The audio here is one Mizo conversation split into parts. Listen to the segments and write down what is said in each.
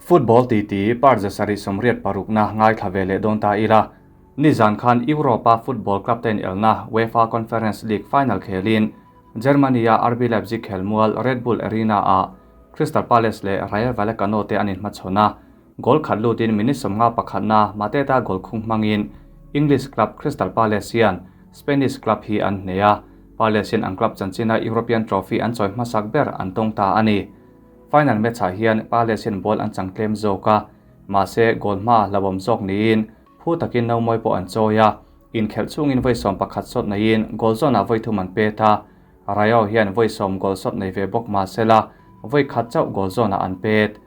Football titi part 186na ngaithla ve leh dawn ta ila. Nizan khan Europe-a football club te inelna UEFA Conference League final khelin Germany-a RB Leipzig khelmual Red Bull Arena-ah Crystal Palace leh Rayo Vallecano te an inhmachhawn a. Goal khat lutin minute 50 pakhatna Mateta goal khung hmangin English club Crystal Palace hian Spanish club hi an hneh a, Palace hian an club chanchina European trophy an chawi hmasak ber an tawng ta a ni. Final match-ah hian Palace hian ball an chang tlem zawk a, mahse goal hma hlauhawm zawk niin phu takin nomawi pawh an chawi a, inkhelh chungin vawi 11 shot neiin goal zawnah vawi thum an pet a, Rayo hian vawi sawm goal shot nei ve bawk mahsela vawi khat chauh goal zawnah an pet.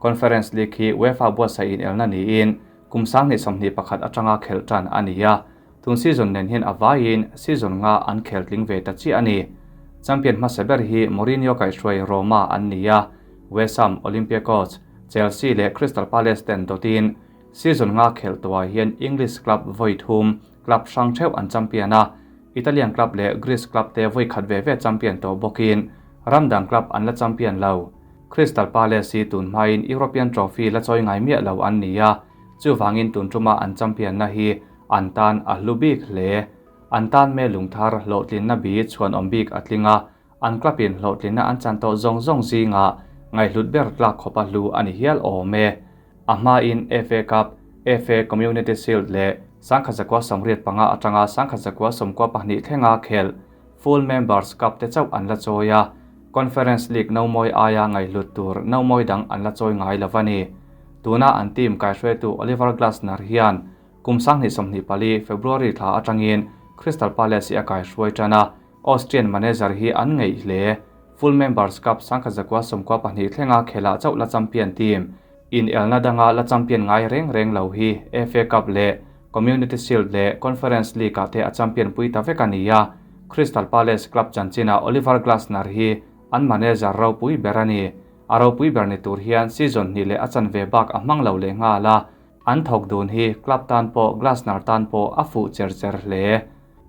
Conference League hi UEFA buatsaih inelna niin kum 2021 atanga khelh tan a ni a, tun season nen hian a vaiin season nga an khel tling ve ta chiah a ni. Champion hmasa ber hi Mourinho kaihhruai Roma an ni a, West Ham, Olympiacos, Chelsea leh Crystal Palace ten dawtin season nga khelh tawhah hian English club vawi thum club hrang theuh an champion a, Italian club leh Greece club te vawi khat ve ve champion tawh bawkin ram dang club an la champion lo. Crystal Palace hi tun hmain European trophy la chawi ngai miah lo an ni a, chuvangin tun tuma an champion na hi an tan a hlu bik hle. An tan me lungthar hlawhtlinna bi chhuanawm bik a tling a, an club in hlawhtlinna an chan tawh zawng zawng zingah ngaihhlut ber tlak khawpa hlu a ni hial awm e. A hmain FA Cup, FA Community Shield leh 1985 atanga 1992 thlenga khelh Full Members Cup te chauh an la chawi a, Conference League nomawi aia ngaihhlut tur nomawi dang an la chawi ngai lo a ni. Tuna an team kaihruaitu Oliver Glasner hian kum 2024 February thla atangin Crystal Palace hi a kaihruai tan a, Austrian manager hi an ngeih hle. Full Members Cup 1992 thlenga khelah chauh la champion team inelna danga la champion ngai reng reng lo hi FA Cup leh Community Shield leh Conference League-ah te a champion pui ta vek a ni a, Crystal Palace club chanchina Oliver Glasner hi an manager ropui ber a ni. A ropui ber ni tur hian season hnih leh a chanve bak a hmang lo leh nghal a, an thawk dun hi club tan pawh Glasner tan pawh a fuh cher cher hle.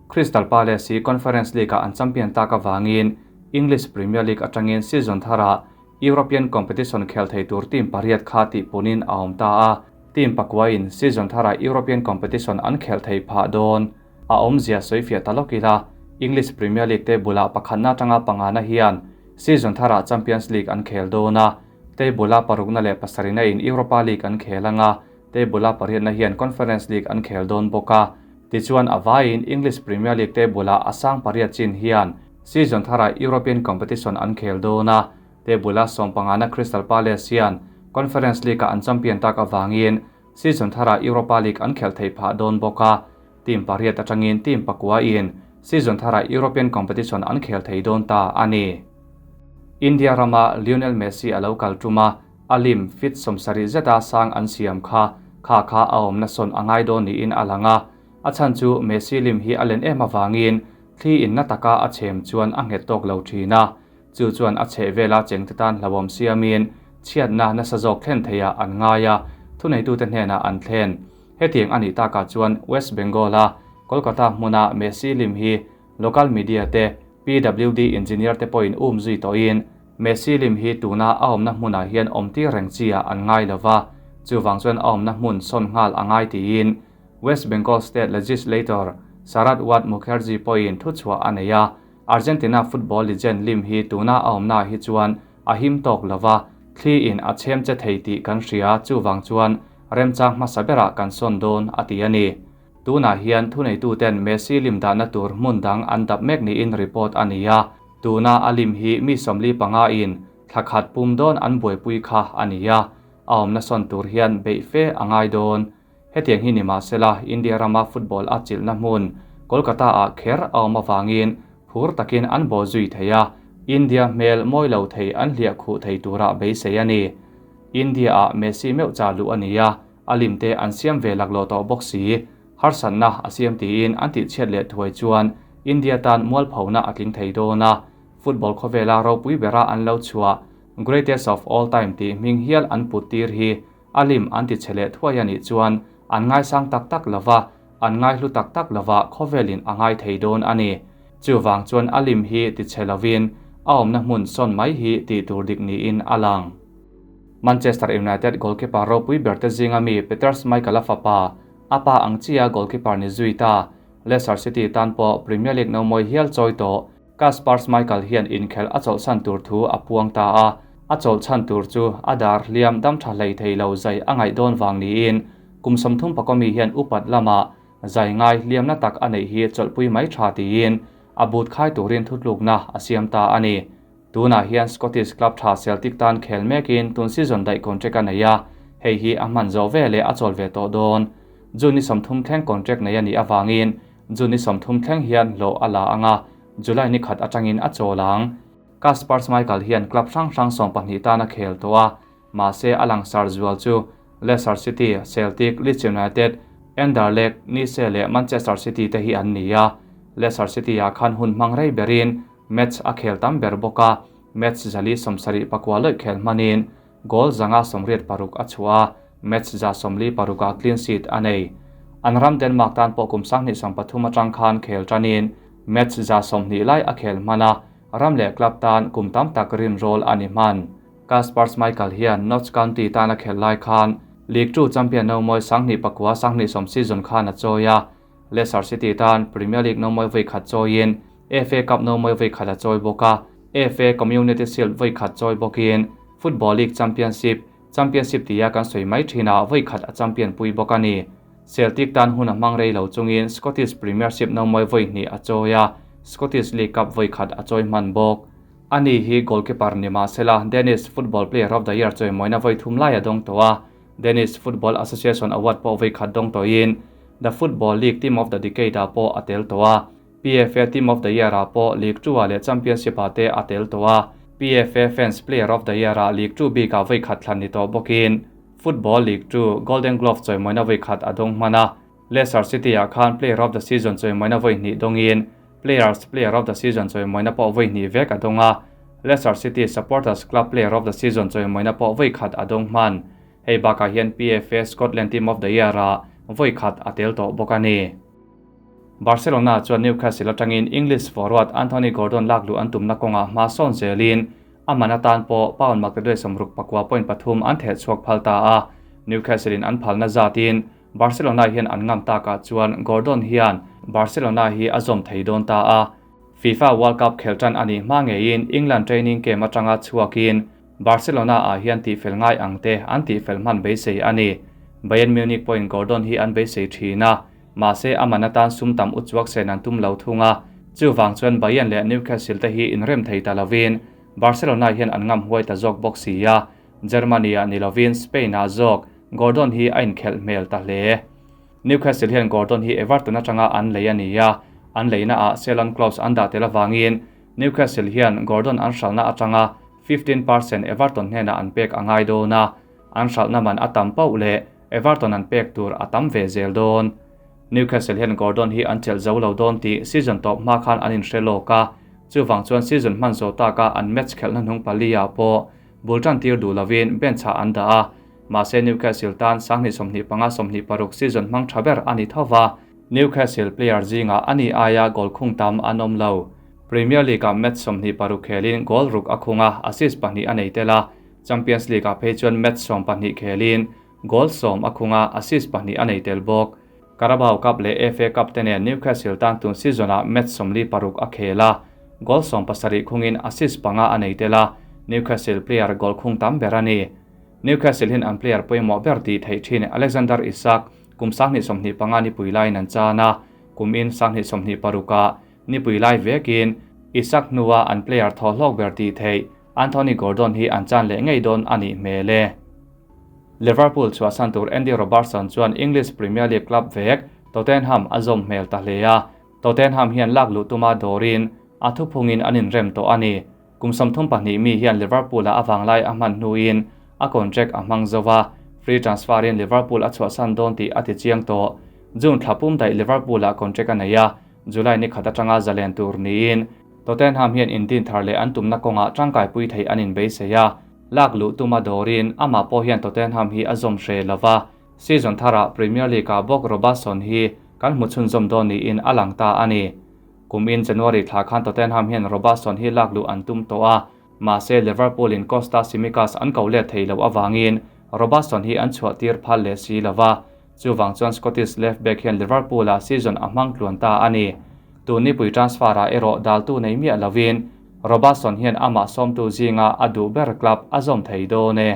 Crystal Palace hi Conference League-ah an champion tak avangin English Premier League atangin season tharah European competition khel thei tur team pariat kha tih punin a awm ta a, team pakuain season tharah European competition an khelh thei phah dawn. A awmzia sawi fiah ta lawk ila, English Premier League te bulah pakhatna atanga pangana hian season tharah Champions League an khel dawn a, te bula parukna leh pasarihna in Europa League an khel anga, te bula pariatna hian Conference League an khel dawn bawk a. Tichuan a vaiin English Premier League te bulah a sang pariat chin hian season tharah European competition an khel dawn a, te bula sawmpangana Crystal Palace hian Conference League-ah an champion tak avangin season tharah Europa League an khelh theih phah dawn bawk a, team pariat atangin team pakuain season tharah European competition an khel thei dawn ta a ni. India rama Lionel Messi a lo kal tum a, a lim fit 70 zeta sang an siam kha kha kha a awmna sawn a ngai dawn niin a lang a, a chhan chu Messi lim hi a len em avangin thli in na taka a chhem chuan a nghet tawk lo thin a, chu chuan a chheh vela chengte tan hlauhawm siamin chhiatna nasa zawk thlen theiah an ngai a, thuneitute hnenah an thlen. Hetiang a nih takah chuan West Bengal-a Kolkata hmuna Messi lim hi local media te, PWD engineer te pawhin um zui tawhin Messi lim hi tuna a awmna hmunah hian awm tir reng chi ah an ngai lova, chuvang chuan a awmna hmun sawn nghal a ngai tiin West Bengal State Legislator Saradwat Mukherjee pawhin thuchhuah a nei a, Argentina football legend lim hi tuna a awmnaah hi chuan a him tawk lova, thli in a chhem che thei tih kan hria, chuvang chuan remchang hmasa berah kan sawn dawn a ti a ni. Tunah hian thuneituten Messi lim dahna tur hmun dang an dap mek niin report a ni a, tuna a lim hi mi 45 in thla khat pum dawn an buaipui kha a ni a, a awmna sawn tur hian beih fe a ngai dawn. Hetiang hi ni mahsela India rama football a chilhna hmun Kolkata-ah kher a awm avangin phur takin an baw zui thei a, India hmel mawi lo thei an hliah khuh thei tura beisei a ni. India-ah Messi meuh cha luh a ni a, a lim te an siam ve laklawh tawh bawk si. Harsatna a siam tiin an tihchhiat leh thuai chuan India tan mualphona a tling thei dawn a, football khawvela ropui bera an lo chhuah Greatest of all time tih hming hial an put tir hi a lim an ti che leh thuai a nih chuan an ngaisang tak tak lova, an ngaihlu tak tak lova khawvelin a ngai thei dawn a ni. Chuvang chuan a lim hi ti che lovin a awmna hmun sawn mai hi tih tur dik niin a lang. Manchester United goalkeeper ropui berte zinga mi Peter Schmeichel-a fapa, a pa ang chia goalkeeper ni zui ta. Leicester City tan pawh Premier League nomawi hial chawi tawh. Kasper Schmeichel hian inkhel a chawlhsan tur thu a puang ta a, a chawlhchhan tur chu a dar hliam dam tha hlei thei lo zai a ngaih dawn vang niin kum 30 pakomi hian upat lama zai ngai hliamna tak a neih hi chawlhpui mai tha tiin a but khai turin thutlukna a siam ta a ni. Tunah hian Scottish club tha Celtic tan khel mekin tun season daih contract a nei a, hei hi a hman zo ve leh a chawl ve tawh dawn. June ni 30 thleng contract nei a nih awangin June ni 30 thleng hian hlawh a la anga, July ni khat atangin a chawl ang. Kasper Schmeichel hian club hrang hrang 12 tan a khel tawh a, mahse a langsar zual chu Leicester City, Celtic, Leeds United, Anderlecht, Nice leh Manchester City te hi an ni a. Leicester City ah khan hun hmang rei berin match a khel tam ber bawk a, match zali 74 loih khel hmanin goal zanga 86 a chhuah a, match za 46 a clean sheet a nei. An ram Denmark tan pawh kum 2023 atang khan khel tanin match za 20 lai a khel hmana, ram leh club tan kum tam tak rin rol ani hman. Kasper Schmeichel hian Notts County tan a khel lai khan League 2 champion no moi 2009 2010 season khan a chawia. Leicester City tan Premier League no moi voi khat chawiin FA Cup no moi voi khat a chawi bawk a, FA Community Shield voi khat chawi bawkin Football League Championship, Championship tia kan sawi mai thina voi khat a champion pui bawk a ni. Celtic tan hun a hmang rei lo chungin Scottish Premiership no moi voi hnih a chawia, Scottish League Cup voi khat a chawi hman bawk. Ani hi goalkeeper ni mahsela Danish Football Player of the Year chawi moina voi thum lai a dawng tawh a, Danish Football Association Award pawh voi khat dawng tawhin The Football League Team of the Decade a pawh a tel tawh a, PFA Team of the Year a pawh League 2 a leh Championship a te a tel tawh a, PFA Fans Player of the Year a League 2 bik a voi khat thlan ni tawh bawkin Football League 2 Golden Glove chawi moina voi khat a dawng hman a, Leicester City ah khan Player of the Season chawi moina voi hnih dawngin Players Player of the Season chawi moina pawh voi hnih vek a dawng a, Leicester City Supporters Club Player of the Season chawi moina pawh voi khat a dawng hman. Hei bakah hian PFA Scotland Team of the Year a voi khat a tel tawh bawk a ni. Barcelona chuan Newcastle atangin English forward Anthony Gordon laklu an tumna kawnga hma sawn zelin a man atan pawh pound maktaduai 69.3 an theh chhuak phal ta a. Newcastle in an phalna zatin Barcelona hian an ngam takah chuan Gordon hian Barcelona hi a zawm thei dawn ta a. FIFA World Cup khel tan ani hma ngeiin England training camp atanga chhuakin Barcelona ah hian tih fel ngai ang te an tih fel hman beisei ani. Bayern Munich point Gordon hi an beisei thina, mahse a man atan sum tam uchuak sen an tum lo thunga, chuwang chuan Bayern leh Newcastle te hi inrem thei ta lovin Barcelona hian an ngam huai ta zawk bawk sia. Germany ah ni lovin Spain ah zawk Gordon hi a inkhelh hmel ta hle. Newcastle hian Gordon hi Everton atanga an lei ani a, an leina ah sell-on clause an dah tel awangin Newcastle hian Gordon an hralna atanga 15% Everton hnena an pek angai dawn a, an hralna man a tam pauh leh Everton an pek tur a tam ve zel dawn. Newcastle hian Gordon hi an chelh zo lo dawn tih season tawp hma khan an inhre lawk a, chuwang chuan season hman zo taka an match khelhna hnung pali ah pawh bultan tir duh lovin bench ah an dah a, mahse Newcastle tan 2025 26 season hmang tha ber ani thova. Newcastle player zinga ani aia goal khung tam an awm lo. Premier League ah match 26 khelin goal ruk a khunga, assist pahnih a nei tela. Champions League ah phei chuan match 12 khelin goal 10 a khunga, assist pahnih a nei tel bawk. Carabao Cup leh FA Cup te nen Newcastle tan tun season ah match 46 a khela, goal 17 khungin assist panga a nei tela. Newcastle player goal khung tam ber ani. Newcastle hin an player pawimawh ber ti thei thin Alexander Isak kum 2025 ni pui lain an chana, kum in 2026 ah ni pui lai vekin Isak nuwa an player thaw hlawk ber ti thei Anthony Gordon hi an chan leh ngei dawn ani hmele. Liverpool chuasan tur Andy Robertson chuan English Premier League club vek Tottenham a zawm hmel ta hle a. Tottenham hian lak luh tuma dawrin a thuphungin an inrem tawh ani. Kum 32 mi hian Liverpool a awang lai a hman hnuin a contract a hmang zowa, free transfer in Liverpool a chhuahsan dawn tih a ti chiang tawh. June thlapum daih Liverpool a contract a nei a, July ni khat atanga zalen tur niin Tottenham hian indin thar leh an tumna kawnga tangkai pui thei an inbeisei a. Lak luh tuma dawrin amah pawh hian Tottenham hi a zawm hre lova, season thara Premier League ah bawk Robertson hi kan hmu chhun zawm dawn niin a lang ta ani. Kum in January thla khan Tottenham hian Robertson hi lak luh an tum tawh a. Mahse Liverpool in Kostas Tsimikas an ko let thei loh avangin Robertson hi an chhuah tir phal leh si lo va, chuvang chuan Scottish left back hian Liverpool ah season a hmang tluan ta a ni. Tun nipui transfer ah erawh daltu nei miah lovin Robertson hian amah sawmtu zinga a duh ber club a zawm thei dawn e.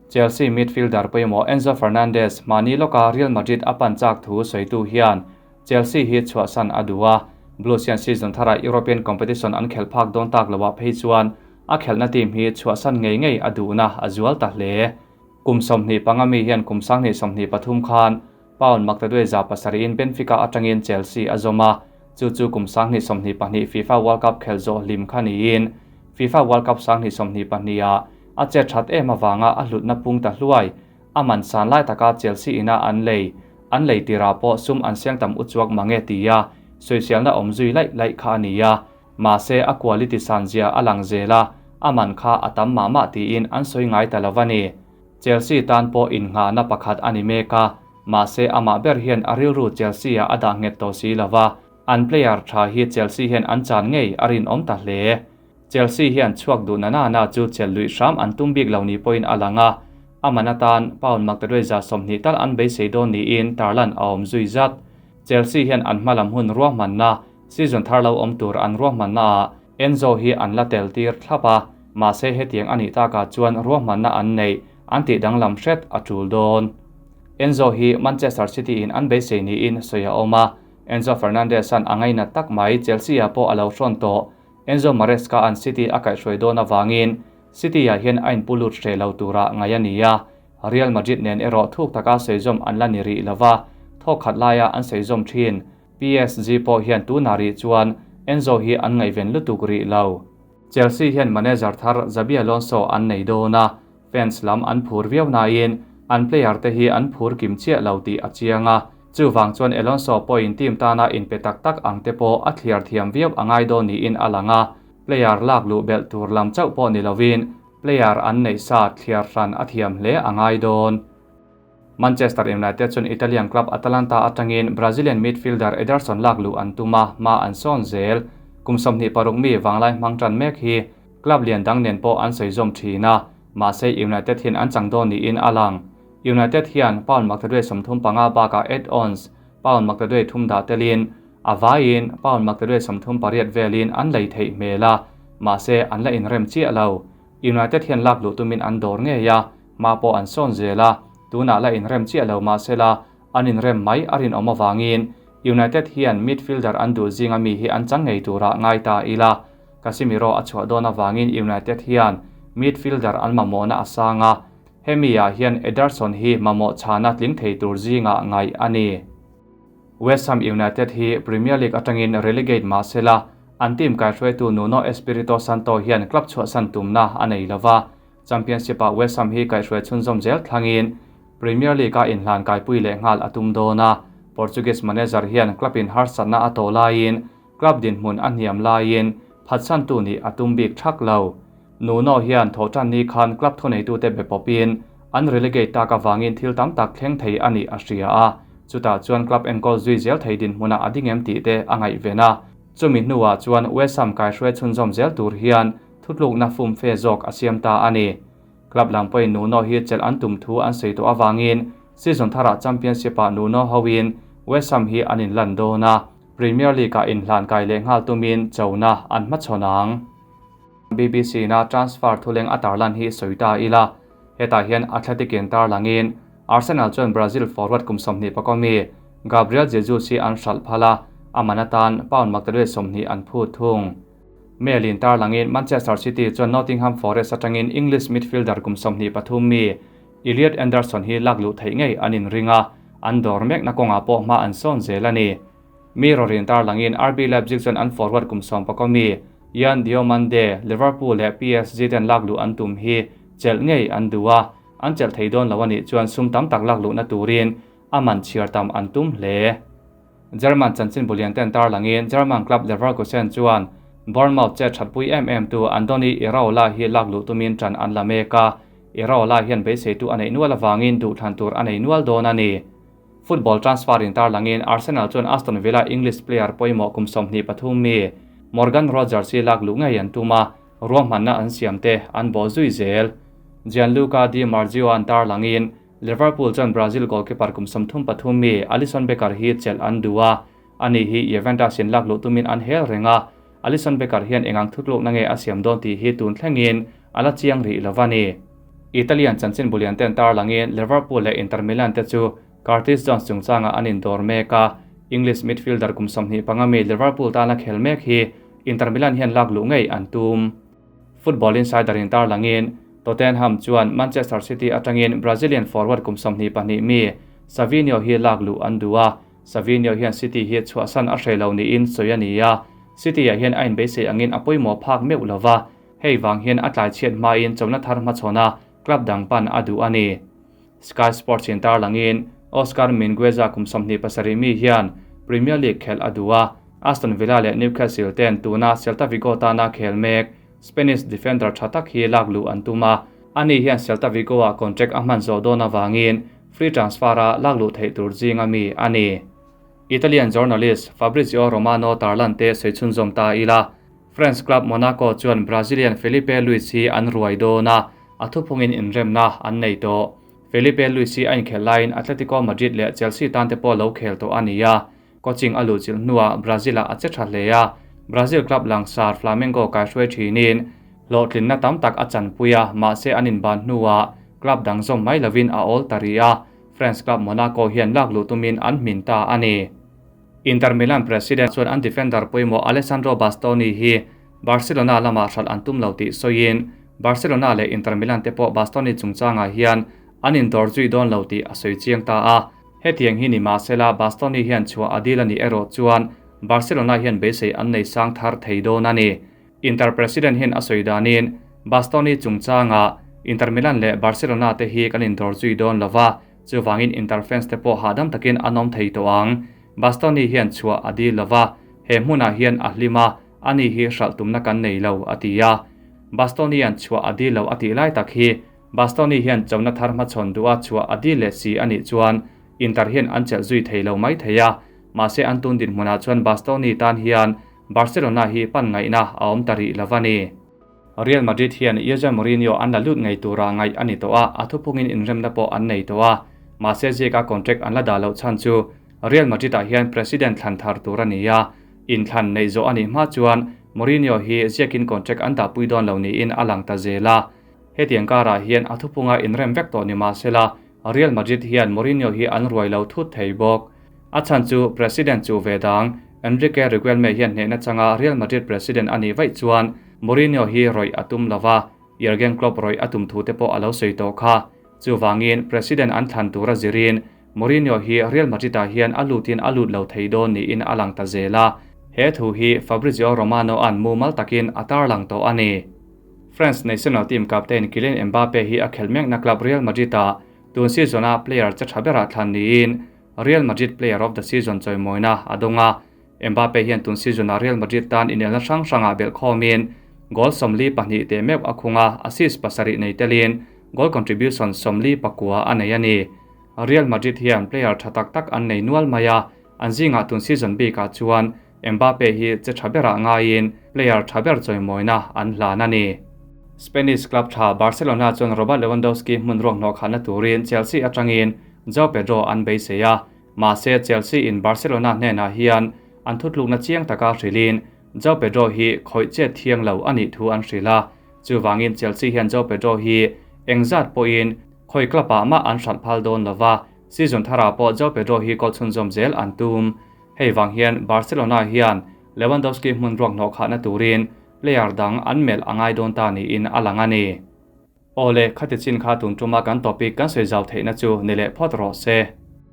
Chelsea midfielder pawimawh Enzo Fernandez mahni lawka Real Madrid a pan chak thu sawitu hian Chelsea hi chhuahsan a duh a, Blues hian season tharah European competition an khelh phak dawn tak loah phei chuan a khelhna team hi chhuahsan ngei ngei a duhna a zual ta hle. Kum 25 mi hian kum 2023 khan pound maktaduai 700 in Benfica atangin Chelsea a zawm a, chu chu kum 2022 FIFA World Cup khelh zawh hlim kha niin FIFA World Cup 2022 ah a che that em awanga a hlutna pung ta hluai a man san lai taka Chelsea ina an lei an lei tira pawh sum an siang tam uchuak mange tia soisialna awm zui lai lai kha ania ma se a quality san zia alang zela a man kha atam ma ma tiin an soi ngai talawani Chelsea tan pawh in nga na pakhat ani meka ma se ama ber hian aril ru Chelsea a ada nget to si lova an player tha hi Chelsea hian an chan ngei arin awm ta hle Chelsea hian chuak du na na na chu chel lui hram an tum bik lo ni point alanga amana tan pound maktarwe za somni tal an be sei don ni in tarlan awm zui zat Chelsea hian an hmalam hun ruah man na season thar lo awm tur an ruah man na Enzo hi an la tel tir thlapa ma se hetiang ani ta ka chuan ruah man na an nei an ti danglam hret a tul don Enzo hi Manchester City in an be sei ni in soya oma Enzo Fernandez an angai na tak mai Chelsea a po alo hron to Enzo Maresca an City a kai hroi don awangin City a hian ain pulut hre lo tura ngaiania Real Madrid nen ero thuk taka seizom an la ni ri lova thokhat laia an seizom thin PSG po hian tu nari chuan Enzo hi an ngaiven lutuk ri lo Chelsea hian manager thar Xabi Alonso an nei dona fans lam an phur viau na in an player te hi an phur kim chia lo ti achianga chuwang chuan Alonso po in team tana in pe tak tak ang te po a thliar thiam viau angai do ni in alanga player lak lu bel tur lam chau po ni lovin player an nei sa thliar ran a thiam hle angai don Manchester United chun Italian club Atalanta atangin Brazilian midfielder Ederson lak lu an tuma ma an son zel kumsom ni paruk mi wanglai mangtran mek hi club lian dang nen po an seizom thina ma se United hin an changdo ni in alang United hian pound maktaduai 35 ba ka add-ons pound maktaduai thum da telin awain pound maktaduai 38 velin an lei thei mela ma se an la in rem chi alo United hian lak lu tumin an dor nge ya ma po an son zela tuna la in rem chi alo ma sela an in rem mai arin awm awangin United hian midfielder an du zinga mi hi an chang ngei tura ngai ta ila Casemiro a chhuah dawn awangin United hian midfielder an mamawhna asanga hemia hian Ederson hi mamawh chhana tling thei tur zinga ngai ani West Ham United hi Premier League atangin relegate ma sela an team kai hruaitu Nuno Espirito Santo hian club chhuah san tumna anei lova Championship a West Ham hi kai hruai chhunzawm zel thlangin Premier League a inhlan kai pui leh nghal atum dawna Portuguese manager hian club in harsatna a tawh laiin club din hmun a hniam laiin phatsan tu ni atum bik thak lo Nuno hian thawhtan ni khan club thuneitu te be popin an relegate tak awangin thil tam tak thleng thei ani a hria a chuta chuan club enkawl zui zel thei din hmuna a ding em tih te a ngaih vena chumi hnuah chuan West Ham kai hruai chhunzawm zel tur hian thutlukna fum fe zawk a siam ta ani club lam pawhin Nuno hi chel an tum thu an sei tawh awangin season tharah championship ah Nuno hoin West Ham hi an inlan dawna Premier League ah inhlan kai leh nghal tumin chona an hmachhawnang BBC na transfer thuleng a tarlan hi soita ila hetah hian Athletic in tarlangin Arsenal chuan Brazil forward kum 25 mi Gabriel Jesus hi an hral phala amanatan pound maktaduai 20 an phu thung Mail in tarlangin Manchester City chuan Nottingham Forest atangin English midfielder kum 23 mi Elliot Anderson hi laklu thei ngei anin ringa an dawr mek na kawnga pawh hma an sawn zel ani Mirror in tarlangin RB Leipzig chuan an forward kum 11 mi Yan Diomande Liverpool leh PSG ten laklu an tum hi chel ngei an duwa an chel thei dawn lo ani chuan sum tam tak laklu na turin aman chhiar tam an tum hle German chanchin bulian ten tarlangin German club Leverkusen chuan Bournemouth che thatpui em tu Andoni Iraola hi laklu tumin tran an la meka Iraola hian beisei tu anei nual awangin duh thlan tur anei nual dawn ani Football transfer in tarlangin Arsenal chuan Aston Villa English player pawimawh kum 23 mi Morgan Rogers hi laklu ngei an tuma Ruahmanna an siam te an bawh zui zel. Gianluca Di Marzio an tarlangin Liverpool chuan Brazil goalkeeper kum 33 mi Alisson Becker hi chelh an duh a, ani hi Juventus in lak luh tumin an hel reng a, Alisson Becker hian engang thutlukna nge a siam dawn tih hi tun thlengin a la chiang rih lo a ni. Italian chanchin bulian ten tarlangin Liverpool leh Inter Milan te chu Curtis Jones chungchangah an indawr mek a, English midfielder kum 25 mi Liverpool tana khel mek hi Inter Milan hian lak luh ngei an tum. Football Insider in tarlangin Tottenham chuan Manchester City atangin Brazilian forward kum 22 mi Savinho hi lak luh an duh a, Savinho hian City hi chhuahsan a hreh lo niin sawi a ni a, City-ah hian a inbeisei angin a pawimawh phak meuh lo va, hei vang hian a tlai chhiat hmain chona thar hmachhawna club dang pan a duh a ni. Sky Sports in tarlangin Oscar Mingueza kum 27 mi hian Premier League khelh a duh a, Aston Villa leh Newcastle ten tuna Celta Vigo tana khel mek Spanish defender tha tak hi lak luh an tum a, ani hian Celta Vigo-ah contract a hman zawh dawn avangin free transfer-a lak luh theih tur zinga mi a ni. Italian journalist Fabrizio Romano tarlan te sawi chhunzawm ta ila, French club Monaco chuan Brazilian Felipe Luis hi an ruai dawn a, a thuphungin inremna an nei tawh. Felipe Luis hi a inkhelh laiin Atletico Madrid leh Chelsea tan te pawh lo khel tawh a ni a, coaching a luh chilh hnuah Brazil-ah a che tha hle a, Brazil club langsar Flamengo kaihruai thinin hlawhtlinna tam tak a chanpui a, mahse an inban hnuah club dang zawm mai lovin a awl ta rih a, French club Monaco hian lak luh tumin an hmin ta a ni. Inter Milan president chuan an defender pawimawh Alessandro Bastoni hi Barcelona lamah hralh an tum lo tih sawiin Barcelona leh Inter Milan te pawh Bastoni chungchangah hian an indawr zui dawn lo tih a sawi chiang ta a. Hetiang hi ni mahsela Bastoni hian chhuah a dil a nih erawh chuan Barcelona hian beisei an nei sang thar thei dawn a ni. Inter president hian a sawi danin Bastoni chungchangah Inter Milan leh Barcelona te hi kan indawr zui dawn lo va, chuvangin Inter fans te pawh hahdam takin an awm thei tawh ang. Bastoni hian chhuah a dil lo va, he hmunah hian a hlim a, ani hi hralh tumna kan nei lo, a ti a. Bastoni an chhuah a dil lo a tih lai tak hi Bastoni hian chona thar hmachhawn duh a chhuah a dil leh si a nih chuan Inter hian an chelh zui thei lo mai thei a, mahse an tun dinhmunah chuan Bastoni tan hian Barcelona hi pan ngaihna a awm ta rih lo a ni. Real Madrid hian Jose Mourinho an la lut ngei tura ngaih a ni tawh a, a thuphungin inremna pawh an nei tawh a, mahse ziaka contract an la dah loh chhan chu Real Madrid-ah hian president thlan thar tur a ni a, inthlan neih zawh a nih hma chuan Mourinho hi ziakin contract an dahpui dawn lo niin a lang ta zel a. Hetiang karah hian a thuphunga inrem vek tawh ni mahsela Real Madrid hian Mourinho hi an ruai lo thut thei bawk. A chhan chu president chu ve dang Enrique Riquelme hian hnehna changa Real Madrid president a nih vaih chuan Mourinho hi rawih a tum lova, Jurgen Klopp rawih a tum thu te pawh a lo sawi tawh kha. Chuvangin president an thlan tura zirin Mourinho hi Real Madrid-ah hian a lutin a lut lo thei dawn niin a lang ta zel a. He thu hi Fabrizio Romano-a'n mumal takin a tarlang tawh a ni. France national team captain Kylian Mbappe hi a khelh mekna club Real Madrid-ah tun season-a player che tha berah thlan niin Real Madrid Player of the Season chawimawina a dawng a. Mbappe hian tun season-ah Real Madrid tan inelna hrang hrangah belh khawmin goal 42 teh meuh a khung a, assist 7 nei telin goal contribution 49 a nei a ni. Real Madrid hian player tha tak tak an nei nual mai a, an zingah tun season bikah chuan Mbappe hi che tha berah ngaiin player tha ber chawimawina an hlan a ni. Spanish club tha Barcelona chuan Robert Lewandowski hmun ruak hnawh khatna turin Chelsea atangin João Pedro an beisei a, mahse Chelsea in Barcelona hnenah hian an thutlukna chiang taka hrilhin João Pedro hi khawih chet thiang lo a nih thu an hrilh a, chuvangin Chelsea hian João Pedro hi engzat pawhin khawi club-ah mah an hralh phal dawn lova, season tharah pawh João Pedro hi goal chhunzawm zel an tum. Hei vang hian Barcelona hian Lewandowski hmun ruak hnawh khatna turin player dang an melh a ngai dawn ta niin a lang a ni. Awle, khati chin kha tun tuma kan topic kan sawi zau theihna chu ni leh phawt rawh se.